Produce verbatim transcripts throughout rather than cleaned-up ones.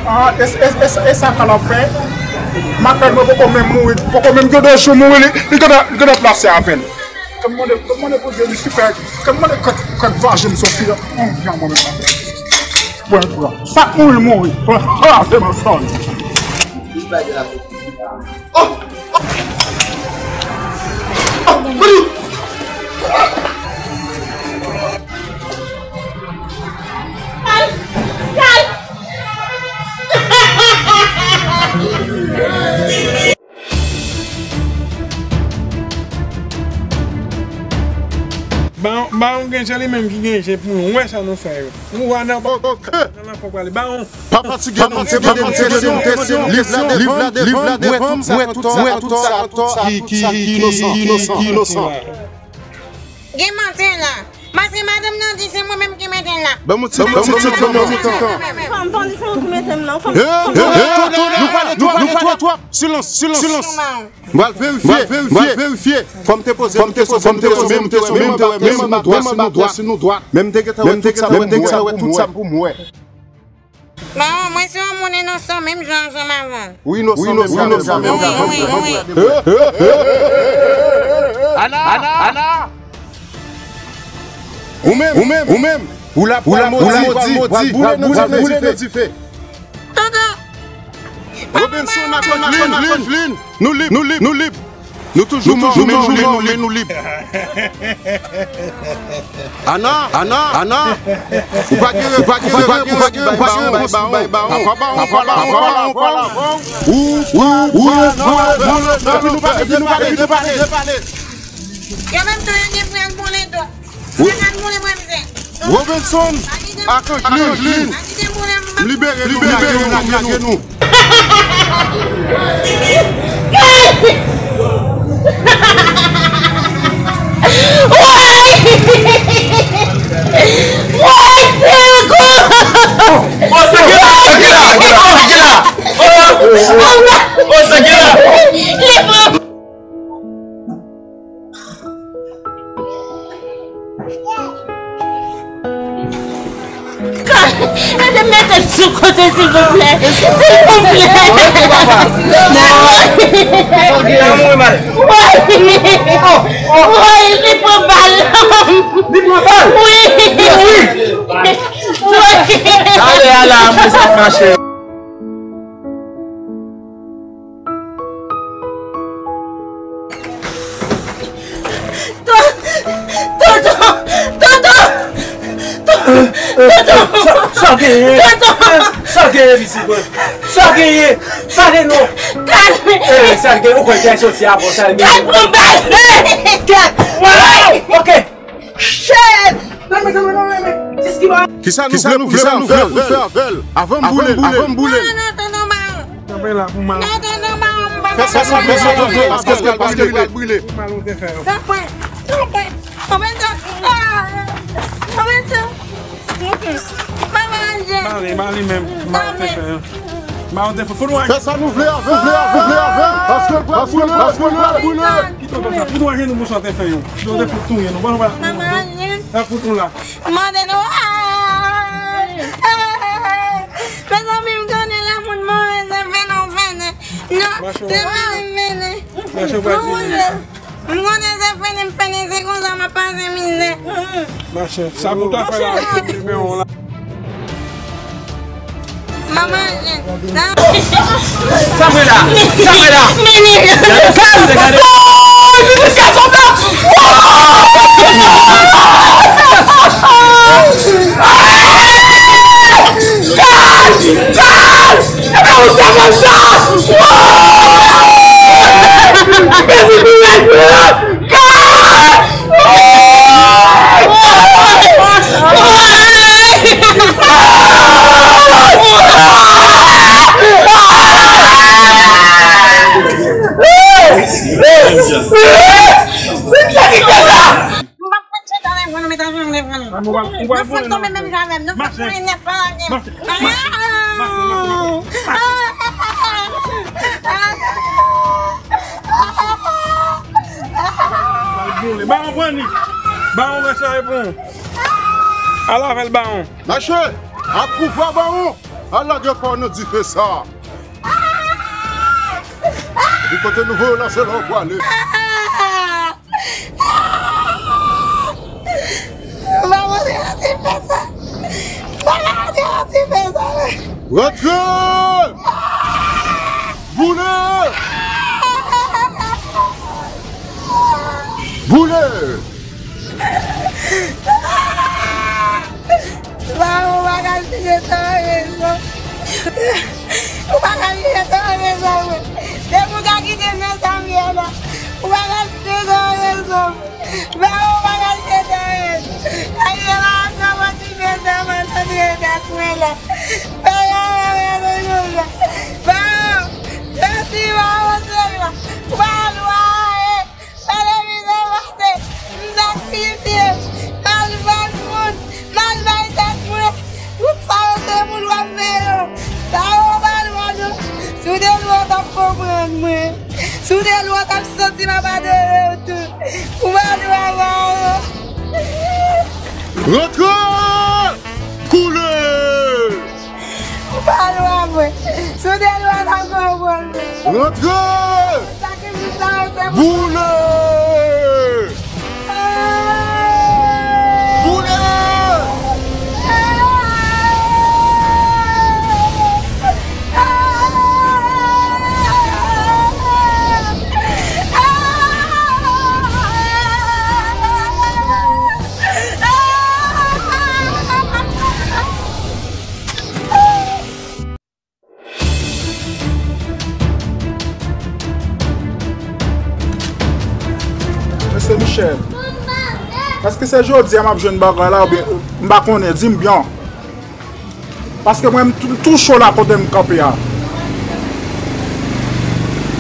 Ah, e, e, e, e sa k al ap fè? Makrèl mwen poko menm mouri, poko menm gen de jou mouri, li, li gentan, li gentan plase avè l. Kè m mande, kè m mande Bondye li sipè, kè m mande kèk, kèk vajen m soti la. Hum, jan mwen menm. Bon, bon. Sa k mouri, mouri. Bon, ah, se bon, sòl. Oh! Oh! Oh! Mwen di. Baron, Baron gen je li menm ki gen je pou nou. Ou wè sa nou fè yo. Nou wè nan nan nan fò prale. Baron. Pa fatige non, pa fatige non, teste nou, teste nou, teste nou. Liv la devan m, liv la devan m, m wè tout sa, tout sa, tout sa ki, ki, ki inosan, ki inosan. Gen mantè la. Paske madanm nan di se mwen menm ki mete l la. Ban m yon ti, ban m yon ti tan, ban m yon ti tan. Fanm, fanm, se ou ki mete m la. Fanm, fanm. Nou pale twòp, nou pale twòp. Silans, silans, silans. M pral verifye, m pral verifye. Fò m te poze, fò m te poze, fò m te poze, menm, menm, menm, menm nou dwa, si nou dwa, si nou dwa. Menm te gentan wè tout sa, menm te gentan wè tout sa pou m wè. Bon, mwen se yon moun inosan menm jan ansanm avè w. Wi, inosan, wi, inosan, wi, wi, wi. Ana, Ana, Ana. Ou menm, ou menm, ou menm. Ou la, ou la, ou la modi, pral boule nan dife. Tonton. Robinson ak Angeline. Nou lib, nou lib, nou lib. Nou toujou mò, men nou lib, men nou lib. Ana, Ana, Ana. Ou pa gen, ou pa gen, ou pa gen, ou pa gen, ou pa gen, ou pa gen, ou pa gen. Apa Baron, apa Baron, apa Baron, apa Baron. Ou, ou, ou, ou, ou, nou pale, nou pale, nou pale, nou pale. Yo menm tou yo gen pou yo boule tou. Wi. Sa ka boule mwen mizè. Robinson ak Angeline, libere nou, libere nou, lage nou. Woy! Woy, Sego! Oh, Sego! Sego! Sego! Oh, Sego! Ede m mete l sou kote, silvouplè. Silvouplè. Woy! Woy! Li pran bal. Li pran bal? Wi. Wi. Wi. Ale, ale, mwen sa mache. Tonton! Tonton! Tonton! Tonton! Sa, sa genyen? Tonton! Sa genyen, pitit mwen? Sa genyen? Pale non! Kalme! Eh, sa genyen? Ou kwè kè soti avè sa genyen? Kal pran bal! Eh! Kèt! Wow! Ok! Shit! Kisa nou vle, kisa nou vle pou n fè avè l? Avan m boule l, avan m boule l. Kanpe la pou mal. Fè sa, fè sa, fè sa, paske l pral brile. Pou mal ou te fè yo. Kanpe, kanpe. Anmèdan. Anmèdan. Manje. Bale, bale menm. Mal ou te fè yo. Mal ou te fè. Fout nou. Fè sa nou vle avè l, nou vle avè l, nou vle avè l. Paske l pral boule, paske l pral boule. Kite w konsa, fout nou ajenou pou sa w te fè yo. Si w te fout touye nou, bon, nou pa. Manje. Sa fout nou la. Mande nou. Ah! Ah! Mezanmi, m konnen lanmou move, se vene w vene. Non, se vene m vene. Mwen konnen, m konnen se vene m vene, se konsa m ap pase mizè. Mache, sa pou ta fè la, nimewo w la. Manman, jen. Sa vre la? Sa vre la? Gade, gade, gade. Oh, li vin gason blan. Gad! Gad! Epa ou te konsa? Mezi pou lèd mwen! Gad! M p ap pran chèz avè vou, nou mete ansanm avè vou. Nou fèk tonbe menm jan avè m, nou fèk tounen nèf pa lage m. Bawon pran li. Bawon wè sa e bon. Al avè l, Bawon. Mache! Ak pouvwa Bawon! Al lage kò w nan dife sa a. Epi kote nou voye w la, se la w prale. Mwen pa monte nan dife sa. Mwen pa monte nan dife sa. Rantre! Boule! Boule! Papa, ou pa ka chèche san rezon. Ou pa ka chèche san rezon, mwen. Depi ou ka kite m nan sa m ye la, ou pa ka chèche san rezon. Papa, ou pa ka chèche san rezon. Ay, yo la, sa mwen ti fè sa, mwen santi yo dak mwen la. Papa, mwen santi yo la. Papa, santi mwen, mwen santi yo la. Papa, lwa, eh. Televizyon pase, m sakrifye, m al vann moun, m al bay tèt mwen. Tout sa yo se moun w ap fè yo. Sa yo pa lwa non. Si w te lwa, w t ap konprann mwen. Si w te lwa, w t ap santi m ap adore w tou. Ou pa lwa, pa lwa. Rantre! Koule! Ou pa lwa mwen. Si w te lwa, w t ap konprann mwen. Rantre! Sa ki di sa, se pou... Boule! Boule! Mesye Michel, èske se jodi a m ap jwenn bagay la oubyen m pa konnen, di m byen. Paske mwen, m tou, m tou cho la kote m kanpe a.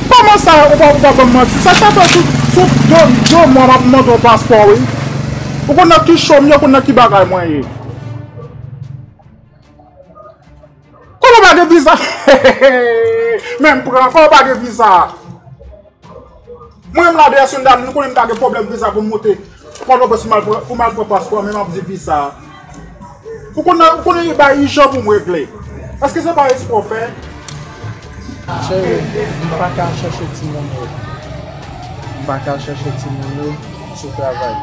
Kòman sa, ou pa, ou pa ban m manti? Sa, sa fè sou, sou de, de mwa m ap mande w paspò, wi. Ou konn nan ki cho m ye, ou konn nan ki bagay mwen ye. Kòman w pa gen viza? Men m pran, kòman w pa gen viza? Mwen menm la, dèyè sou dam, nou konnen m ta gen pwoblèm viza pou m moute Pòtoprens pou m al pran, pou m al pran paspò, men m ap di viza. Ou konnen, ou konnen bay ijan pou m regle. Èske se pa espre w fè? Cheri, m pa ka chèche timoun yo. M pa ka chèche timoun yo sou travay.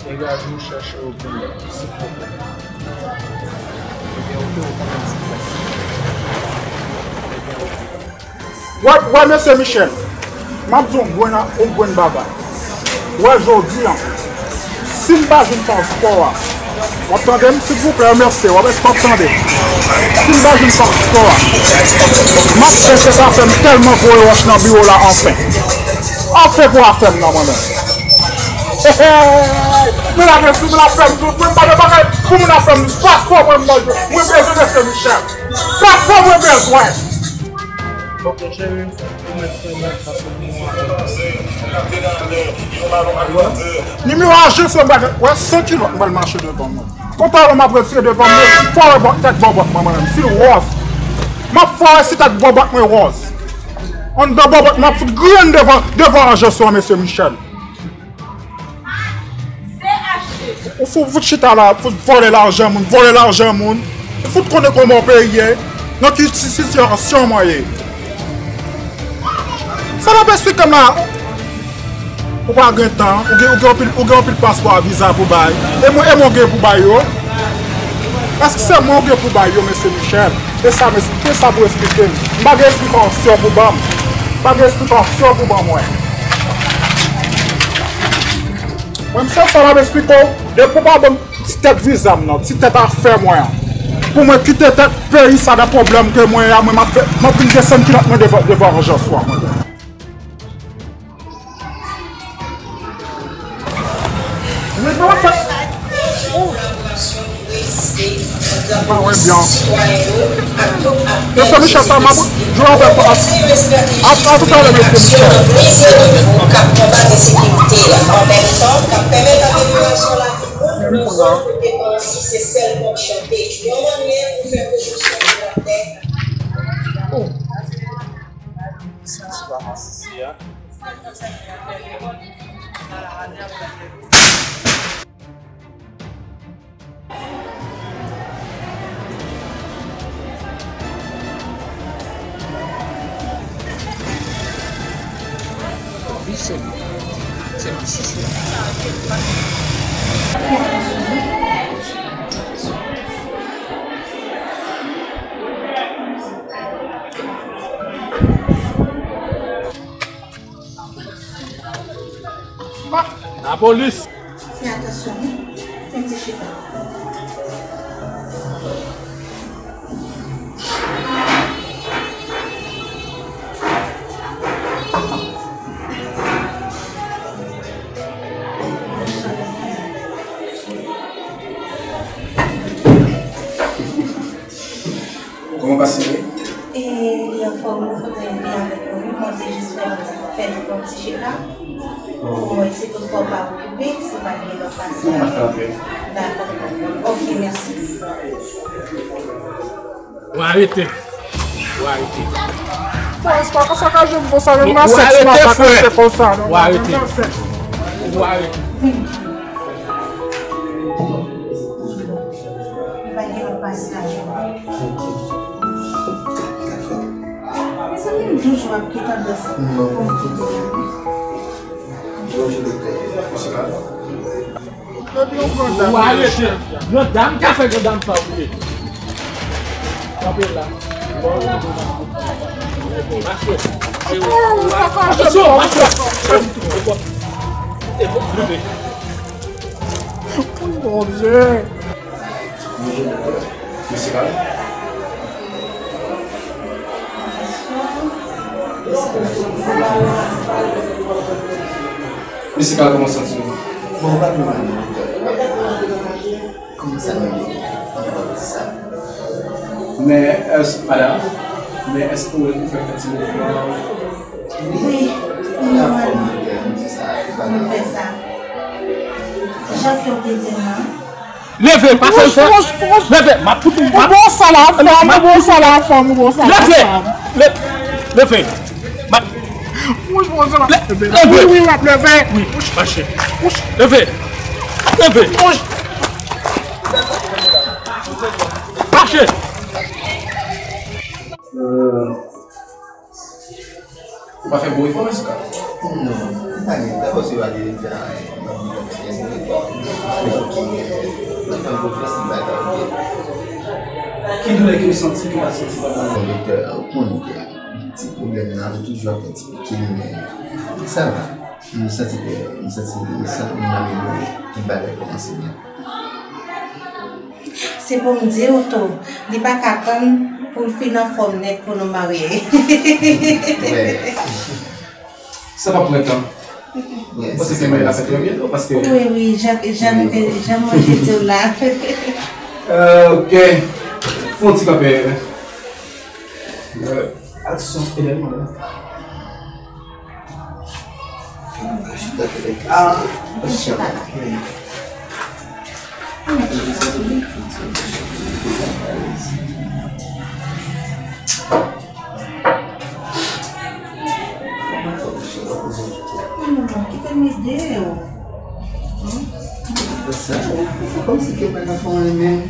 Degaje w chèche yo pou mwen, silvouplè. Ebyen, oke, ou konnen m sou plas. Ebyen, oke. Wè, wè, mesye Michel, m ap di w yon grenn, yon grenn bagay. Wè, jodi a, si m pa jwenn paspò a, w ap tande m, silvouplè, mesye, w ap, èske w ap tande? Si m pa jwenn paspò a, m ap fè tèt afè m tèlman voye wòch nan biwo la, anfen. Anfen pou afè m nan, mwen menm. Mwen la gen sou mwen ap fè m tout, mwen pa de bagay pou moun ap fè m. Paspò mwen manje, mwen bezwen mesye Michel. Paspò mwen bezwen. Ok, cheri, ou mèt fè mèt paske pou mwen. Nimewo ajans yo, bagay, wè, san kilòt mwen mache devan mwen. Pantalon m ap retire devan mwen, fò wè bò-, tèt bòbòt mwen, mwen menm, si l wòz. M ap fò wè si tèt bòbòt mwen wòz. Anndan bòbòt, m ap fout griyen devan, devan ajans yo, mesye Michel. Ou fout, fout chita la, fout vòlè lajan moun, vòlè lajan moun. Ou fout konnen kòman yon peyi ye, nan ki ti sitiyasyon mwen ye. Sa n ap esplike m la? Ou pa gen tan, ou gen, ou gen anpil, ou gen anpil paspò a viza pou bay. E mwen, e mwen gen pou bay yo? Èske se mwen ou gen pou bay yo, mesye Michel? E sa m es-, e sa pou esplike m. M pa gen esplikasyon pou ban m. M pa gen esplikasyon pou ban mwen. Mwen, m se sa m ap esplike w. Depi w pa ban m ti tèt viza m nan, ti tèt afè mwen an, pou mwen kite tèt peyi sa nan pwoblèm ke mwen an, mwen, m ap fè, m ap vin desann kilòt mwen devan, devan ajans ou an. Mwen pa fè. Ou pa wè byen. Mesye Michel, sa m ap jwe avèk, a, a, a toutalè, mesye Michel. Menm pran. Se li. Se li. Lapolis! Fè atansyon, wi. Fè ti chita. Kòman pase ye? E, li anfòm, li avèk nou, wi. Mwen te jis fè yon ti, fè yon ti chita. Pou mwen, si tout fò pa okipe, si pa gen lòt pasyan. Mwen pa fè antre. Dakò. Ok, mèsi. Ou arete. Ou arete. Sa ka jwenn konsa, menm nan sèks la, pa ka fè konsa, non. Ou arete. Ou arete. Li pa gen lòt pasyan. Mezanmi, m toujou ap gen tandans pou m kite. Ou arete. Grandam ka fè grandam sa ou ye. Kanpe la. Mache. Atansyon, mache. Bondye. Mesye, kalm. Mesye, kalm, kòman w santi w? Bon, m pa pi mal non, doktè. M pa pi mal. Kòman sa nou ye? Sa. Men, èske, madanm, men èske ou fè fè ti mouvman? Wi, m anfòm, doktè, m di sa, m fè sa. Jan ke w te di m nan. Leve, pa fè l fè. Leve, m ap fout ou. Ou bon sa la, anfòm, ou bon sa la, anfòm, ou bon sa la, anfòm. Leve. Leve. M ap. Wouch, bon sa la. Leve. Wi, wi, w ap leve. Wi, mache. Leve. Leve. Mache. Euh, Ou pa fè gwo efò, Jessica? Non, m pa gen tan, paske yo pa te vin fè anyen. Mwen fè yon konfyans, li pa fè okenn efò. Mwen fè yon konfyans, li pa ta oke. Ki doulè ke w santi ke w pa santi pandan? Bon, doktè, ou konnen ke ti pwoblèm nan, yo toujou ap fè ti pike m, men sa va. M santi ke, m santi, m santi m amelyore, tout bagay kòmanse byen. Se pou m di w tou, li pa ka tann pou l fin anfòm nèt pou nou marye. Sa p ap pran tan. Paske se marye la fèt trè byento, paske. Wi, wi, jan, jan nou te, jan mwen te di w la. Euh, ok. Fè yon ti kanpe. Euh, aksyon, Edelman la. Ah, kòmsi ke w pa ka fè anyen menm.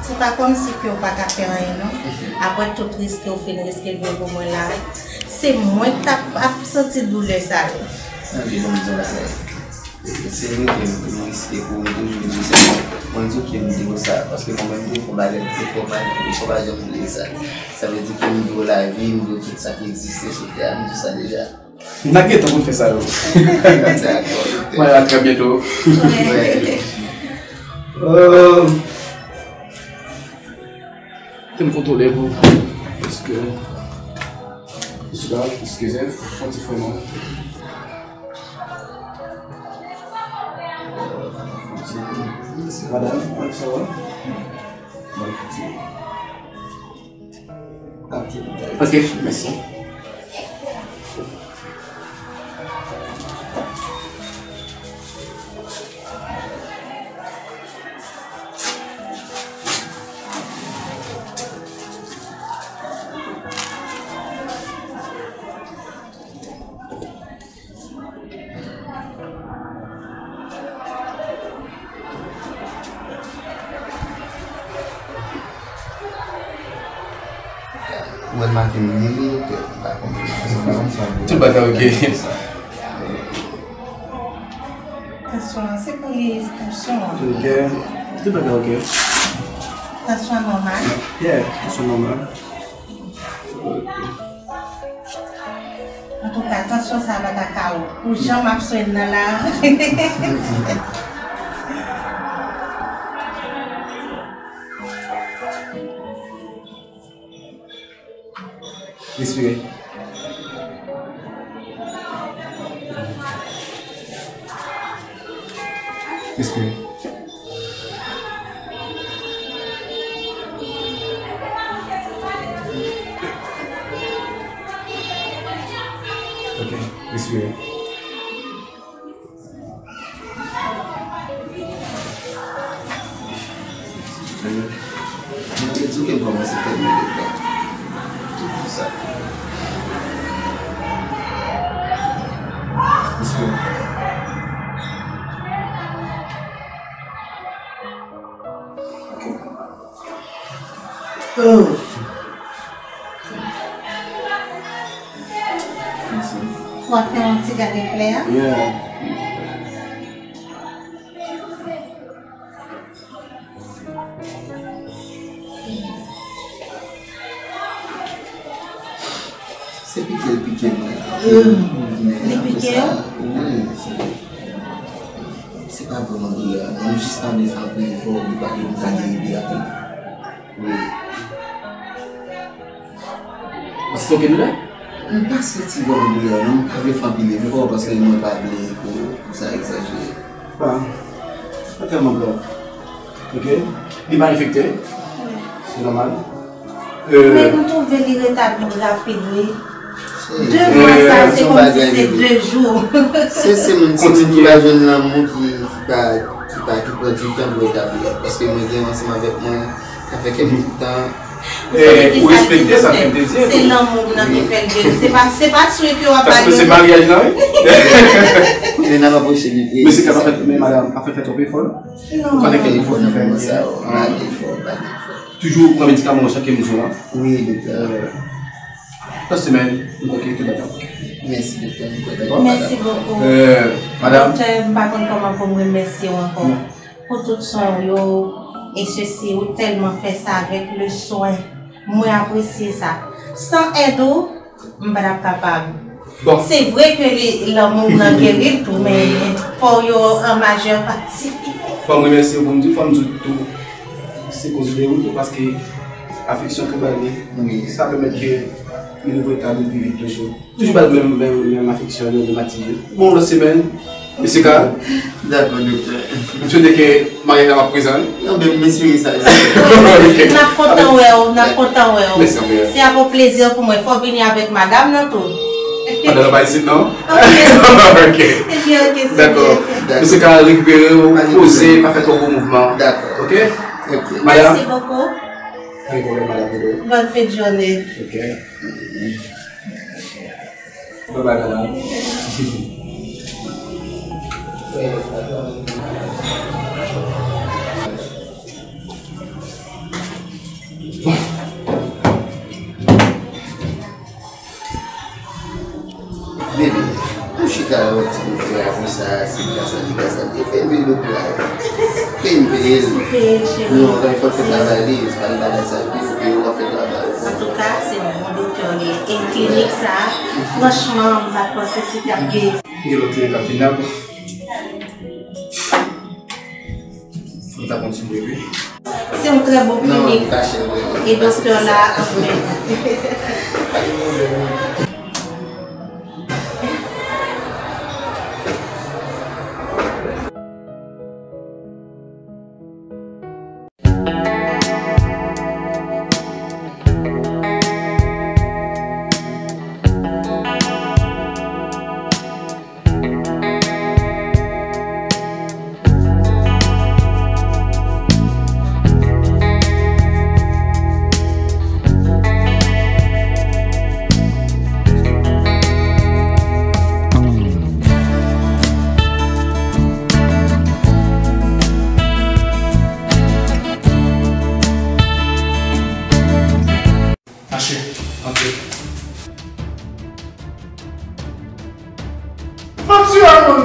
Se pa kòmsi ke w pa ka fè anyen, non. Apre tout riske w fin riske l vin pou mwen la, se mwen k t ap, ap santi doulè sa yo. Sa vle di, bon, m di w bagay. Se vre ke m riske pou m toujou di sa. Mwen di w ke m di w sa, paske mwen menm, defo pa, defo pa, defo pa janm bliye sa. Sa vle di ke m di w lavi, m di w tout sa ki egziste sou tè a, m di w sa deja. N ap gentan konn fè sa yo. Dakò, doktè. Mwen la, trè byento. Wè. Euh, Fè m kontwole pou, paske, eskize, eskize, fè yon ti fre non. Madanm, kòman sa va? Mwen fati. Ok, mèsi. Mwen maten m geri, doktè, m pa konprann. Tout bagay oke. Tansyon an, se pou li, tansyon an. Ok. Tout bagay oke. Tansyon an nòmal? Yeah, tansyon nòmal. Antouka, tansyon sa a pa ta ka wo. Pou jan m ap swen nan la. Respire. Respire. Ok, respire. Mwen te di w ke m kòmanse fè move tan. Tout sa. Respire. Ok. Oh. Mèsi. W ap fè yon ti gade flè a? Yeah. Se pike l pike mwen. Li pike w? Wi, se, se pa vrèman doulè a. Mwen jis pa vle fè anpil efò pou pa gen pou sa geri pi rapid. Wi. Ou santi okenn doulè? M pa santi vrèman doulè a non, m pa vle fè anpil efò paske mwen pa vle pou, pou sa egzajere. Pa, pa tèlman grav. Ok? Li pa enfekte? Se nòmal? Men m twouve li retabli rapid wi. De mwa sa se kòmsi se de jou. Se, se moun, se moun ki pa jwenn lanmou ki, ki pa, ki pa, ki pran ditan pou retabli. Paske mwen gen ansanm avèk mwen, sa fè kèk tan. Ou respekte sa ke m te di. Se lanmou m nan ki fè l geri. Se pa, se pa swen ke w ap ba yo. Se maryaj la wi. Men n ap aproche li. Mesye ka pa fè, men madanm, pa fè fè twòp efò. Non. Ou konnen ke efò nan moman sa yo, pa gen efò, pa gen efò. Toujou pran medikaman w jan ke m di w an. Wi, doktè. Nan semèn, m kwè ke tout bagay ap oke. Mèsi, doktè. M kwè ke tout bagay ap oke. Mèsi bokou. Madanm. Doktè, m pa konn kòman pou m remèsye w ankò. Pou tout swen w yo, e sesi, ou tèlman fè sa avèk le swen. Mwen apresye sa. San èd ou, m pa t ap kapab. Bon. Se vre ke li, lanmou m nan geri l tou, men fò w yo an majè pati. Fò m remèsye w pou m di, fò m di w tou, se koz de ou tou, paske afeksyon ke w ba li, sa pèmèt ke li retabli pi vit toujou. Toujou ba l menm, menm, menm afeksyon, menm atilye. Bon, lòt semèn, mesye Carl. Dakò, doktè. M swete ke maryaj la ap prezan wi. Non, men m espere sa. Ok. N ap kontan wè w, n ap kontan wè w. Mèsi anpil. Se ap yon plezi pou mwen. Fò w vini avèk madanm nan tou. Madanm nan pa isit non? Ok. Ok. Ebyen, ok, se byen. Dakò. Mesye Carl, rekipere w, poze, pa fè twò gwo mouvman. Dakò. Ok? Ok. Madanm. Mèsi bokou. Pa gen pwoblèm, madanm Pedro. Bonne fin de journée. Ok. Bye bye, madanm. Bebe, ou chita la wè ti bebe a konsa, se grasa li, grasa li. Fè l peye doktè a. Fè l peye l. Fè l peye l, cheri. Non, fò l fè travay li, se pa l bagay sa, li fè yo ap fè travay. Antouka, se yon bon doktè li ye. E klinik sa, franchman, m pa t panse si t ap gen. Gen lòt klinik k ap vin la. Fò n ta kontinye wi. Se yon trè bon klinik. E doktè la, anfen.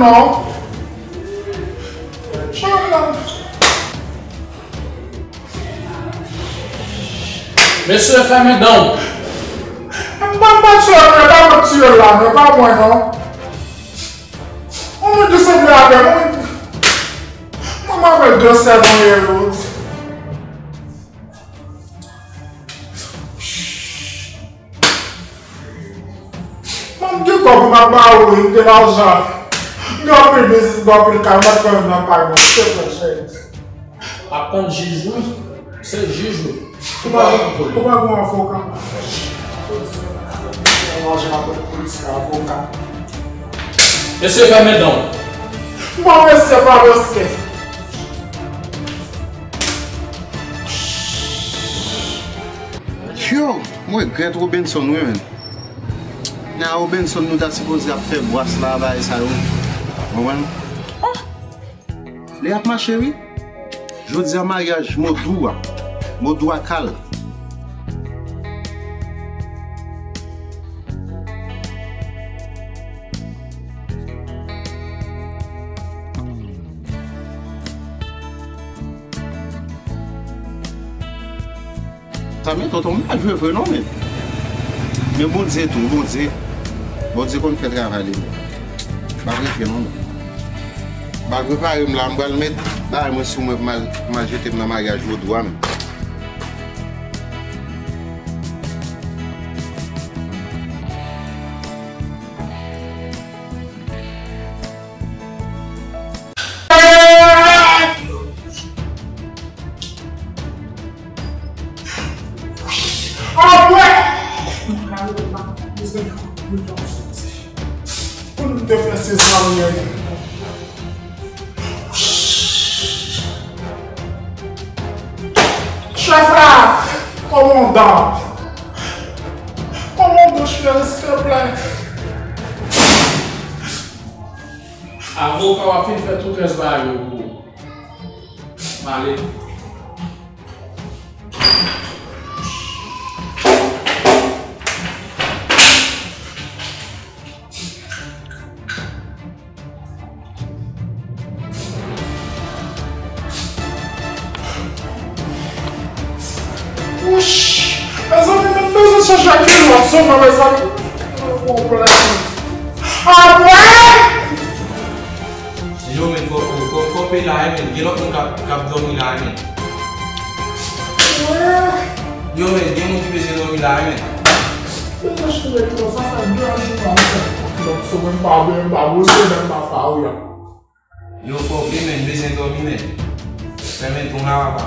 Non. Mesye, fèmen dan w. M pa, m pa tiye l, non, e pa mwen k tiye l la, non, e pa mwen, non. Yon moun ki sanble avè m, mwen, mwen avè l de sèt mwen ye, yo. Mwen gen kòb pou m ap ba ou, wi, m gen lajan. M gen anpil biznis, m gen anpil kay, m ap tann nan pay mwen, silvouplè, cheri. Ap tann jij, wi. Se jij, wi. Ou pa, ou pa gen avoka? Manje avoka. Mesye, fèmen dan w. M pa mesye, pa mesye. Yo, m regrèt Robenson, wi, menn. Nan Robenson, nou ta sipoze ap fè bwas la, bagay sa yo. Konprann? Oh! Li ap mache, wi. Jodi a, maryaj Modou a. Modou a kal. Sa men tonton, m pa jwe vre non, men. Men Bondye tou, Bondye. Bondye konn fè travay li, men. M pa regrèt non, men. M al prepare m la, m pral met bagay mwen sou mwen pou m al, pou m al jete m nan maryaj Vodou a, men. Apre, pou nou te fè se sa menm. Chèf la, kòmandan, kòmandan, chèf, silvouplè. Avoka w ap fin fè tout rès bagay yo pou ou. M ale. Wouch! Mezanmi, m bezwen chanje kilòt sèlman, mezanmi. Yon pwoblèm. Apre! Yo, men, fò, fò, fò, fò peye la, wi, men. Gen lòt moun k ap, k ap dòmi la, wi, men. Yo, men, gen moun ki bezwen dòmi la, wi, men. Yo, men, cheve twò, sa fè de jou nan sèt kilòt, so mwen pa byen, m pa bwose, men m pa fè anyen. Yo, fò, wi, men, m bezwen dòmi, men. Fèmen ton la, papa.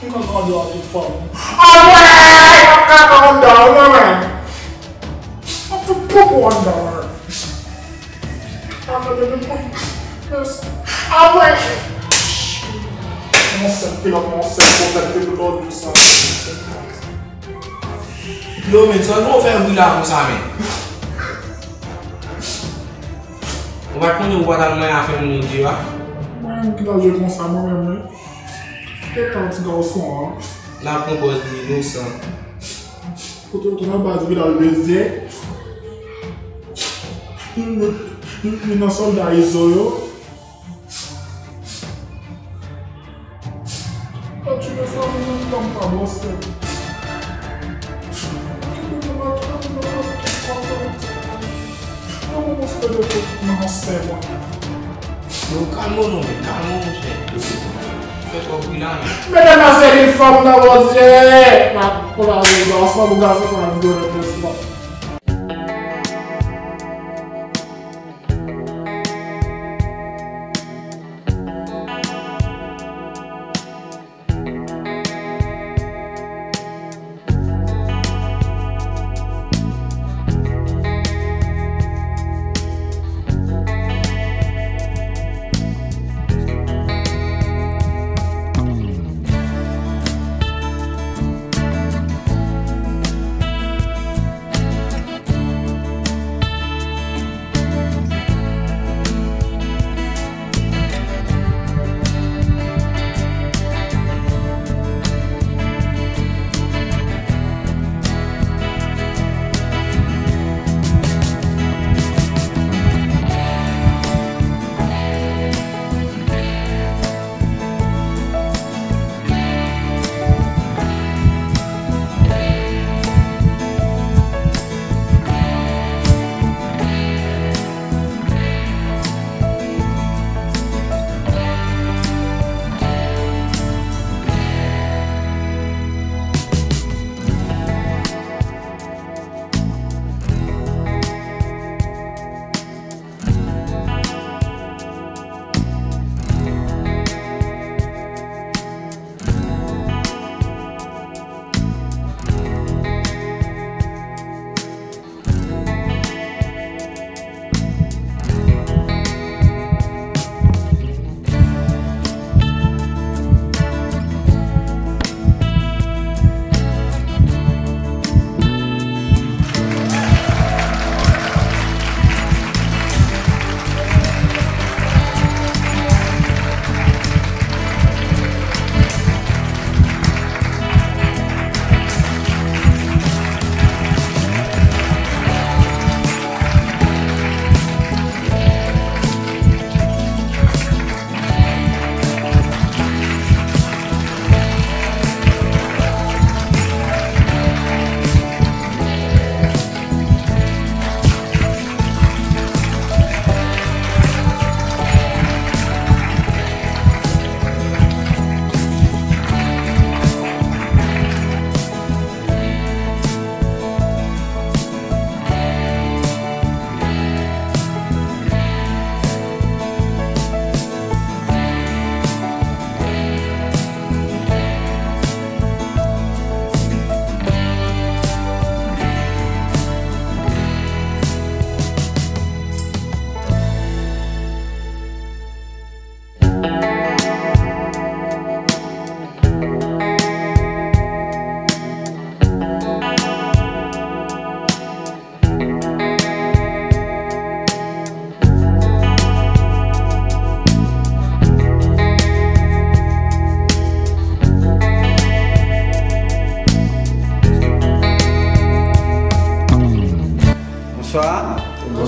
M ka gade w ak yon fanm. Anmwey! M ap gade w anndan, wi, mwen. M ap fout popo anndan, wi. Apre, mwen ansent, pilòt mwen ansent, pwofèt te pou lòd nou sa. Yo, men, sa nou fè bri la konsa, men? Ou pa t konnen ou pa t al manyen afè moun yo di yo a? Mwen menm ki t al jwe konsa, mwen menm, wi. Etan ti gason an. N ap pran pòz li inosan. Kote yo tou nan baz Vilaj Bezyen. Li, li, li, li nan sòlda Izo yo. Atire sa, mwen menm, m pa bwose. Kite mwen al, kite mwen al, mwen bwose de tout nan sè mwen. Yo, kalme w non, men, kalme w, monchè. Fè twòp bri la, men. Medam, maselin, fanm nan, Bondye! N ap kolaje ansanm, gason pa vin dwèt nan plas la.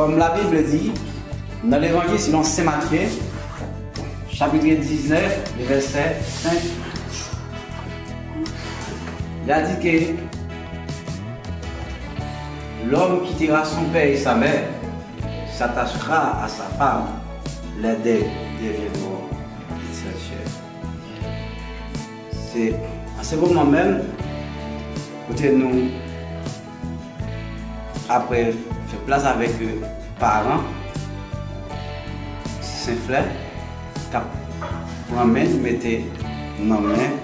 Kòm Labib di, nan Levanjil selon Sen Matye, chapit diznèf, vèsè senk, li di ke, l'homme quittera son père et sa mère, s'attachera à sa femme, les deux deviendront une seule chair. Se an se moman menm, kote nou apre fè plas avèk, euh, paran, Sen Flè k ap pran men n mete nan men.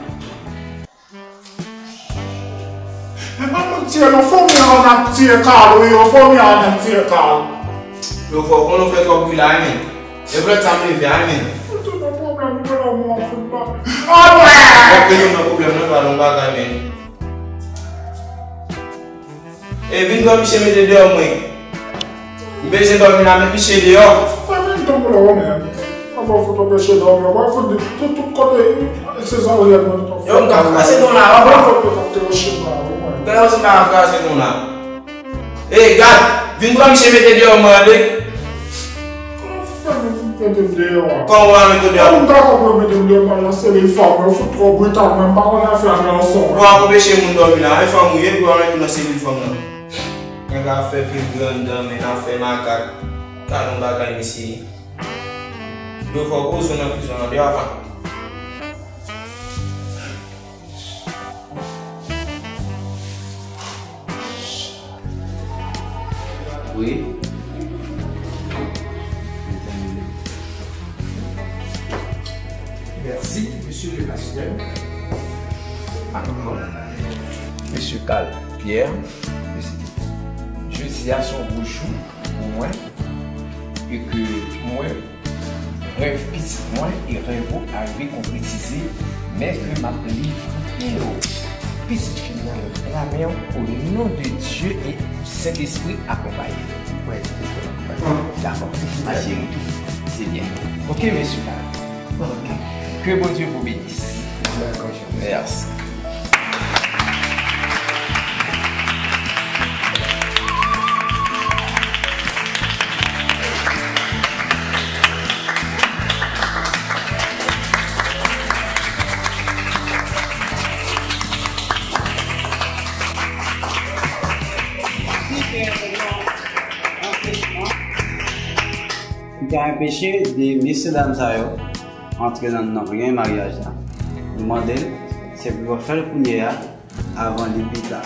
Men pa nou tiye, non, fanmi an ap tiye Carl, wi, yo, fanmi an ap tiye Carl. Yo fò, konnen w fè twòp bri la, wi, men. E vlòt sa m leve a, wi, men. Ou te nan pwoblèm, ou te nan pwoblèm. Ah, wè! Fòk ke nou nan pwoblèm, non, pa nan bagay, men. E vin pran misye mete deyò mwen. M bezwen dòmi la, met misye deyò. Fè vin tankou la, wè, men. Anvan fout anpeche dòmi, wè, fout di, tout, tout kote, se zanriyèl mwen, tout. Yo, m ka kase don la, wè. Anvan fout anpeche dòmi, wè. Gade, se pa kase don la. E, gad, vin pran misye mete deyò mwen, tande. Kòman w ap mete m deyò a? Kòman w ap mete w deyò? Ou dakò pou yo mete m deyò, m pral nan selil fanm yo, fout twò brital, mwen m pa konn afè a nan yon son. Bon, ap anpeche moun dòmi la, e fanm ou ye, pou w al rete nan selil fanm nan. Nèg la fè pil grann dan, men l ap fè makak. Gad yon bagay, mesye. Yo fò poze w nan prizon an, deyò apa. Wi. Mèsi, mesye le pastè. Mesye Carl Pierre, jodi a se yon gwo jou pou mwen, e ke mwen Rèv pitit mwen e rèv ou arive konkretize, men ke m ap livre w pitit fi m nan nan men w, o non de Dye e Sentespri akonpaye. Wè, Sentespri akonpaye. Dakò. Ma chérie, c'est bien. Ok, mesye. Ok. Que Bondye vous bénisse. Dakò. Mèsi. Ki ka anpeche de mesye dam sa yo antre nan, nan ryen maryaj la. Nou mande l, se pou yo fè l kounye a, avan li pita.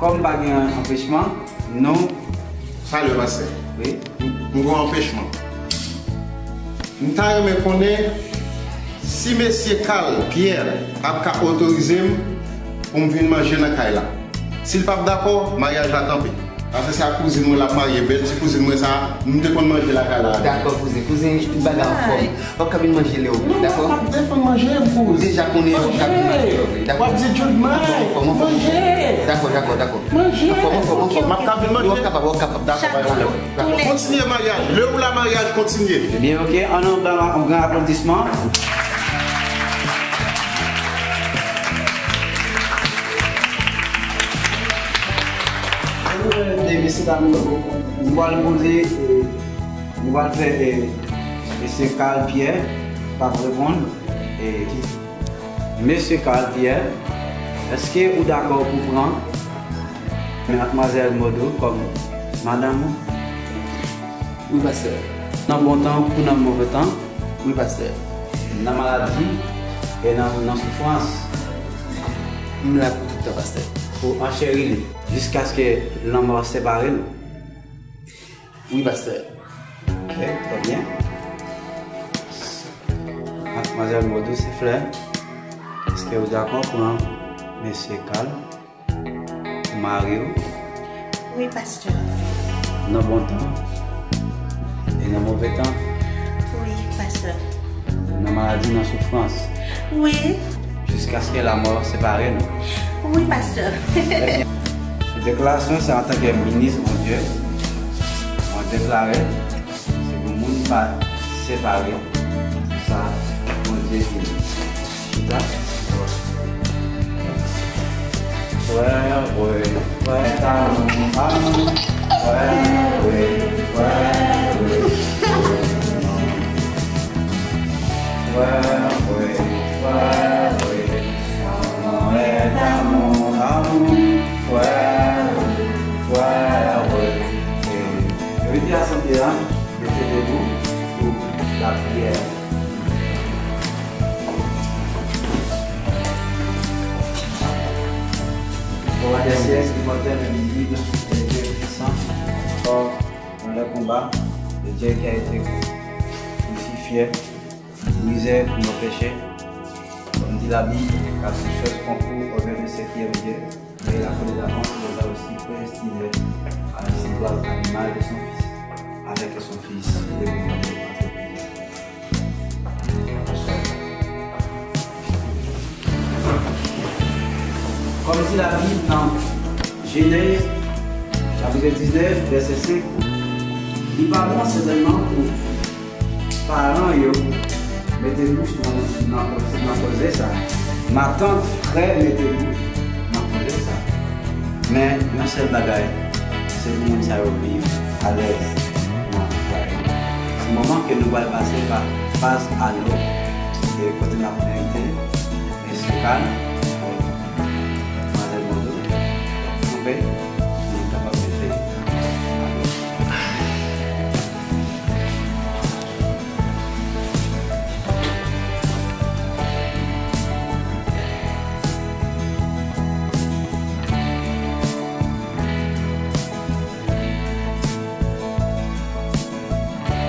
Kòm pa gen anpechman, nou... Salye, pastè. Wi. M, m gen yon anpechman. M ta renmen konnen si mesye Carl Pierre ap ka otorize m pou m vin manje nan kay la. Si l p ap dakò, maryaj la kanpe. Paske se ak kouzin mwen l ap marye, bèl ti kouzin mwen sa, m te konn manje lakay la. Dakò, kouzen. Kouzen, tout bagay anfòm. W ap ka vin manje lè w vle, dakò? Non, m p ap defann manje, m kouz. Ou deja konnen w ap ka vin manje lè w vle, dakò? W ap di Jude Mike, manje. Dakò, dakò, dakò. Manje. Anfòm, anfòm, anfòm. M ap ka vin manje. W ap kapab, w ap kapab. Dakò, dakò, dakò. Kontinye maryaj. Lè w la maryaj kontinye. Ebyen, ok, ann nou ba yon gran aplodisman. Ann nou, mesye dam yo, nou pral poze, eh, nou pral fè, eh, mesye Carl Pierre k ap reponn, eh, ki Mesye Carl Pierre, èske ou dakò pou pran Madmwazèl Modo kòm madanm ou? Wi, pastè. Nan bon tan kou nan move tan? Wi, pastè. Nan maladi e nan, nan soufrans? M la pou tout tan, pastè. Pou ancheri li, jiskaske lanmò separe nou? Wi, pastè. Ok, trè byen. Madmwazèl Modou, se Flè, èske ou dakò pran mesye Carl pou mari w? Wi, pastè. Nan bon tan e nan move tan? Wi, pastè. Nan maladi, nan soufrans? Wi. Jiskaske lanmò separe nou? Wi, pastè. Trè byen. Sou deklarasyon sa, antanke minis Bondye, mwen deklare, se pou moun pa separe sa Bondye ini. Chita. Frè, wi, frè, damou, damou. Frè, wi, frè, wi. Frè, wi, frè, wi. Frè, damou, damou. Frè, wi, frè, wi. E, yo ede a sanble a, yo te debout pou lapriyè. Roi des siècles, immortel, invisible, le Dieu puissant, fort dans le combat, le Dieu qui a été crucifié, brisé pour nos péchés. Comme dit la Bible, car toutes choses concourent au bien de ceux qui aiment Dieu, mais il a connu d'avance et les a aussi prédestinés à être semblables à l'image de son Fils, afin que son Fils devienne notre Père. Kòm di Labib nan Jenèz, chapit diznèf, vèsè senk, li pa bon sètènman pou paran yo mete bouch nan, nan, nan koze sa. Matant, frè mete bouch nan koze sa. Men, yon sèl bagay, se pou moun sa yo viv alèz nan fwaye. Se moman ke nou pral pase pa faz alo, e kote n ap envite Mesye Kal, Madmwazèl Bondo, kanpe, pou nou kapab mete alo.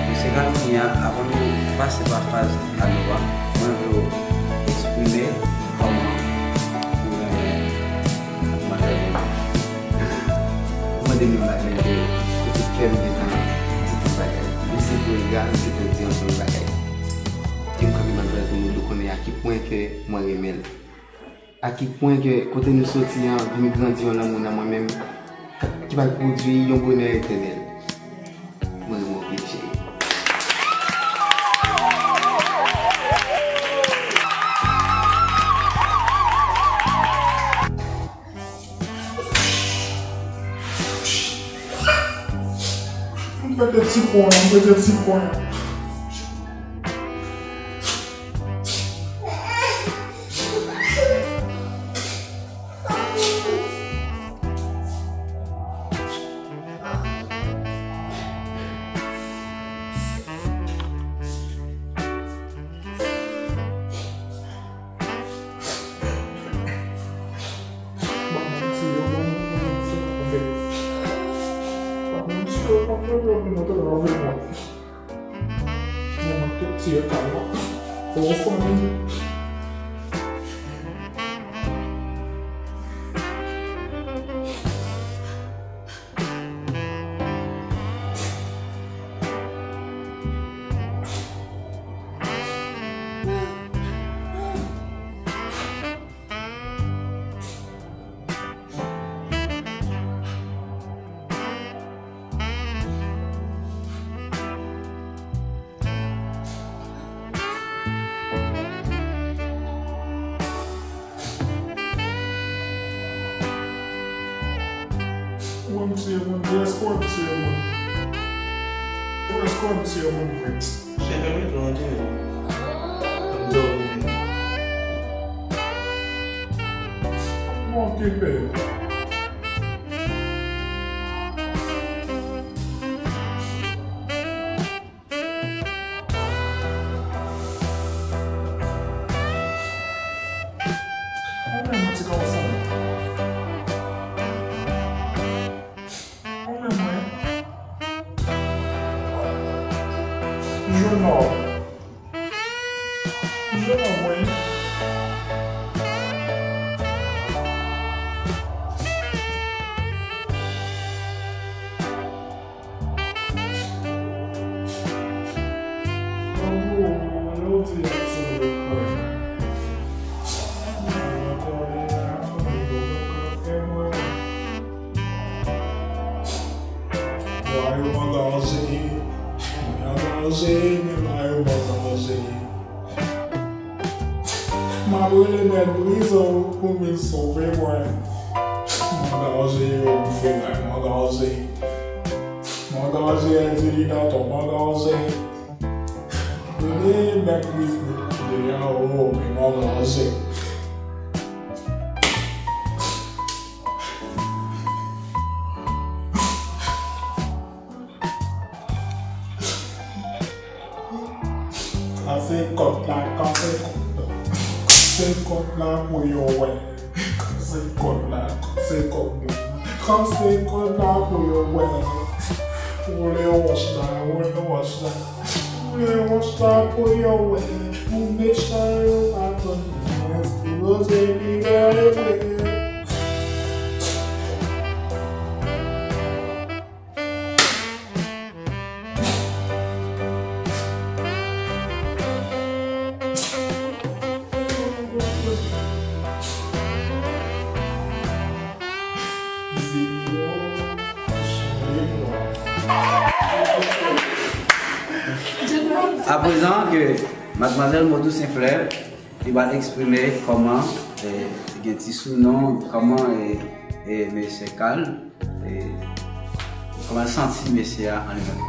Mesye Kal, kounye a, avan nou pase pa faz alo a, mwen vle w eksprime kòman ou renmen Madmwazèl Bondo. Ou mande m yon bagay ke kote kè m gentan di tout bagay. Misye pou egal, misye pou di anpil bagay. Ke m kanpe Madmwazèl Bondo, ou konnen a ki pwen ke mwen renmen l. A ki pwen ke kote nou soti an vin grandi yon lanmou nan mwen menm, k-, ki pral pwodui yon bonè etènèl. Mwen renmen w anpil, cheri. M pete ti pwen, m pete ti pwen. Ban mwen ti yo, ban mwen, ban mwen ti yo, ban mwen ti yo, ban mwen ti yo, ban mwen ti yo. Mwen manke tire kay la. O fanmi. Ou wè m tiye moun vre, èske w wè m tiye moun? Èske w wè m tiye moun vre? Chèf, mete w antre. M dòmi. Mwen okipe. Ou menm, ti gason. Ou menm, wi. Jennonm. Jennonm, wi. M ap rele mèt Brizo pou vin sove mwen. Mangaze yo, m fè la, mangaze. Mangaze, Angelina, ton mangaze. Gade nèg ris bout ki deyò, o, men mangaze. Kase kòd la, kase kòd la. Kase kòd la pou yo wè. Kase kòd la, kase kòd la. Kase kòd la pou yo wè. Woule wòch la, woule wòch la. Woule wòch la pou yo wè. Pou mechan yo pa tann nou. Pou yo se libere vre. Aprezan ke Madmwazèl Modou Senflè, li va eksprime kòman, eh, li gen ti sounon, kòman, eh, eh, mesye Carl, eh, kòman l santi mesye a an li menm.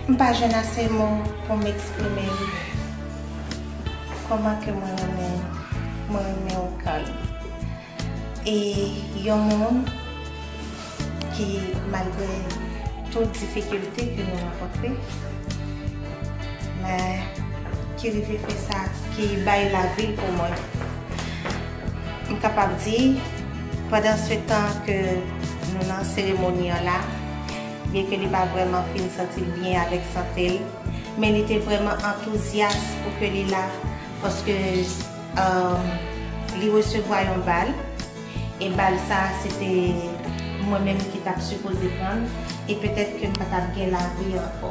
M pa jwenn ase mo pou m eksprime kòman ke mwen renmen, mwen renmen w, Carl. E yon moun ki, malgre tout difikilte ke nou rankontre, men ki rive fè sa, ki bay lavi l pou mwen. M kapab di, pandan se tan ke nou nan seremoni an la, byen ke li pa vrèman fin santi l byen avèk sante l, men li te vrèman antouzyas pou ke li la, paske, um, li resevwa yon bal, e bal sa, se te mwen menm ki t ap sipoze pran l, e petèt ke m pa t ap gen lavi ankò.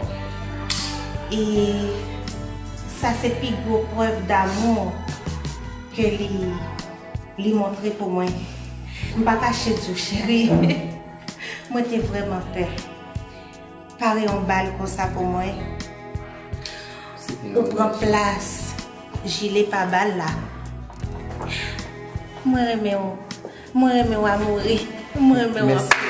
E sa se pi gwo prèv damou ke li, li montre pou mwen. M pa kache di w, cheri, mwen te vrèman pè. Pare yon bal konsa pou mwen. Ou pran plas jile pa bal la. Mwen renmen w. Mwen renmen w a mouri. Mwen renmen w anpil. Mèsi.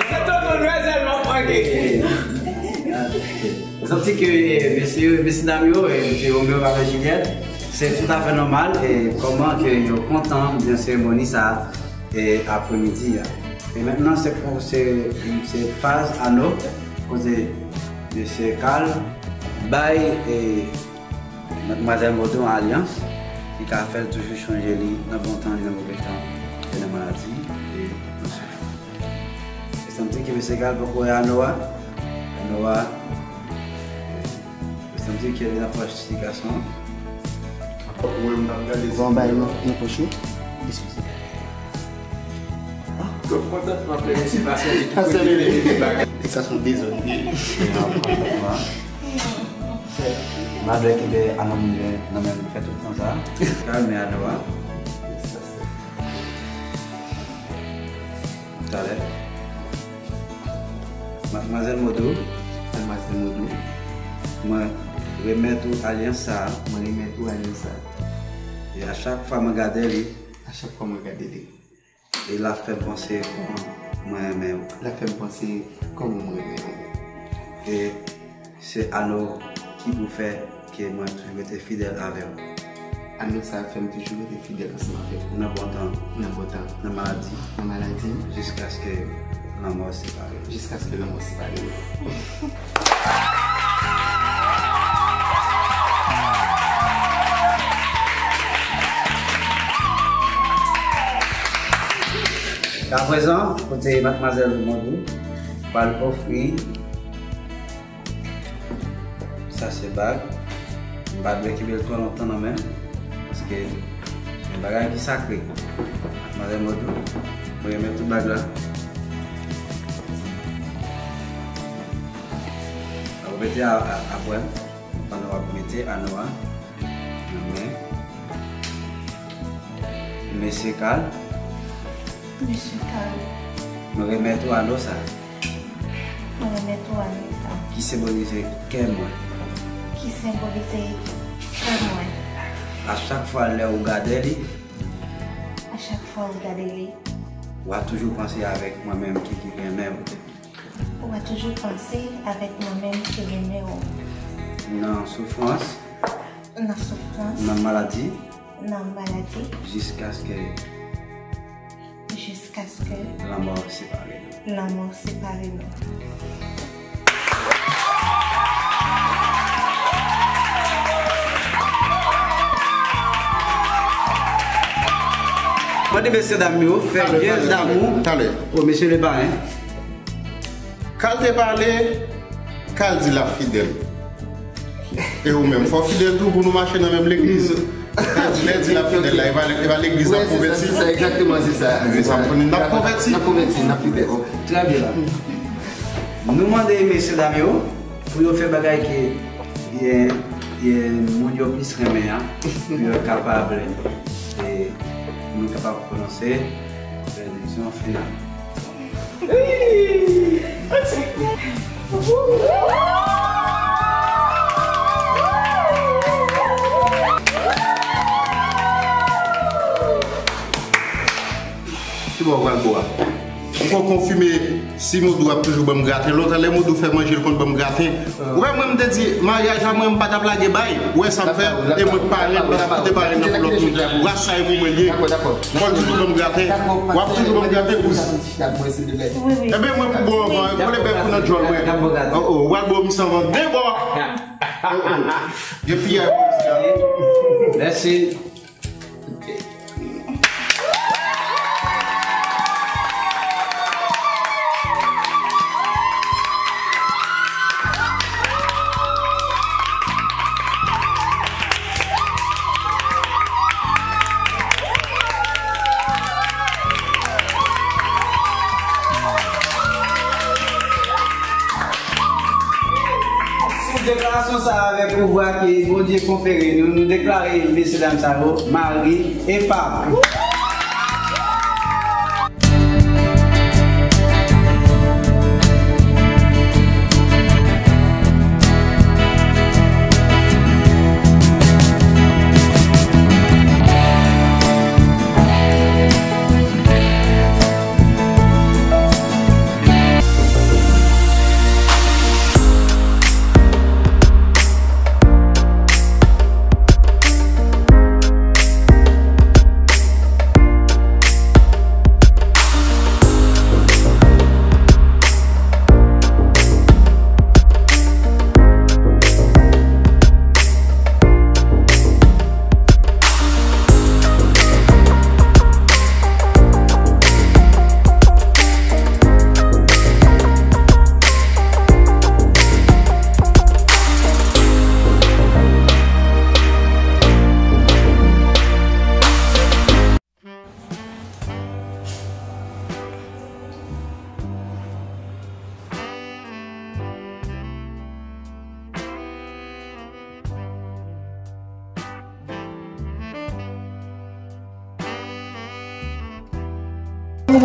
Se tout moun wè sèlman, ok. Ou santi ke, eh, mesye, mesye dam yo, eh, mesye Romeo avèk Juliette, se toutafè nòmal, eh, kòman ke yo kontan byen seremoni sa, eh, apremidi a. E mentnan, se pou, se, se faz ano, kote mesye Carl bay, eh, Madmwazèl Modou alyans, ki ka fè l toujou chonje li nan bon tan, li nan move tan, e nan maladi, e nan soufrans. E santi ke mesye Carl poko wè Anoa. Anoa, e santi ke li nan pòch ti gason an. Bon, bay nan, nan pòch ou. Eskize. Donk, kontantman, fè yon ti pase ki pwodui bagay. E sa se yon dezòd li ye. Malgre ki te anonm nan men fè tout tan sa. Kalme Anoa. Talè. Madmwazèl Modou. Madmwazèl Modou. Mwen remèt ou alyans sa a. Mwen remèt ou alyans sa a. E a chak fwa mwen gade li. A chak fwa mwen gade li. E l ap fè m panse kòman mwen renmen w. L ap fè m panse kòman mwen renmen w. E se ano ki pou fè ke mwen toujou rete fidèl avè w. Ano sa ap fè m toujou rete fidèl ansanm avè w. Nan bon tan. Nan bon tan. Nan maladi. Nan maladi. Jiskaske lanmò separe nou. Jiskaske lanmò separe nou. Aprezan, kote Madmwazèl Modou pral ofri, sa se bag. M pa dwe kenbe l twò lontan nan men m, paske se yon bagay ki sakre. Madmwazèl Modou, mwen remèt ou bag la. Ap repete a, a, apre m. Pandan w ap mete ano a nan men mesye Carl. Mesye Carl. Mwen remèt ou ano sa. Mwen renmen tou Anita. Ki senbolize kè mwen. Ki senbolize kè mwen. A chak fwa lè ou gade li. A chak fwa ou gade li. W a toujou panse avèk mwen menm ki, ki renmen w. Ou a toujou panse avèk mwen menm ki renmen w. Nan soufrans. Nan soufrans. Nan maladi. Nan maladi. Jiskaske. Jiskaske. Lanmò separe nou. Lanmò separe nou. Mande mesye dam yo fè talè, pyès talè, damou. Talè. O mesye le payen. Kal te pale, kal di l ap fidèl. E ou menm, fò w fidèl tou pou nou mache nan menm legliz. Kal di, lè di l ap fidèl la, e pa, e pa legliz l ap konvèti. Wi, se sa, se sa, egzakteman, se sa. Wi, sa pou nou, n ap konvèti. N ap konvèti, n ap fidèl. Trè byen la. Nou mande mesye dam yo pou yo fè bagay ke, e, e, moun yo plis renmen an, pou yo kapab, e, nou kapab pwononse benediksyon final. Ki bò w pral bo a? M ko konfime si Modou ap toujou ban m graten. Lontan lè Modou fè manje, l konn ban m graten. Ou wè, mwen, m te di, maryaj la, mwen, m pa t ap lage bay. Ou wè sa m fè? E mwen, parenn, m pa t ap kite parenn nan pou lòt moun. Ras sa e pou mwen l ye. Dakò, dakò. Fò l toujou ban m graten. W ap toujou ban m graten, kouz. Wi, wi. Enben, mwen pou bo anvan, kole bèk ou nan djòl, mwen. Oh, oh, w al bo misye anvan. De bò. Oh, oh. Gen piyay pou misye. Mèsi. Sou deklarasyon sa a, avèk pouvwa ke Bondye konfere nou, nou deklare mesye dam sa yo mari e fam.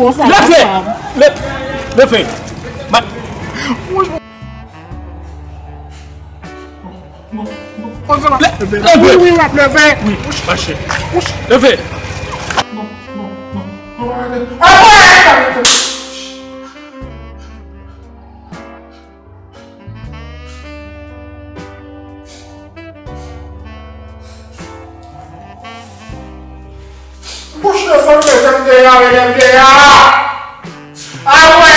Leve! Le-, leve! Ma- Leve! Wi, wi, w ap leve. Wi, mache. Leve! Bouch nan sanble jan m te rale lè m te la. Awè!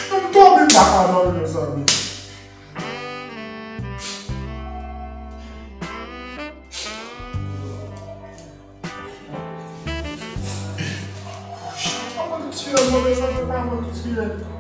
M tonbe m pa ka dòmi nan sanble. Kòman nou tiye m, mezanmi, kòman nou tiye m?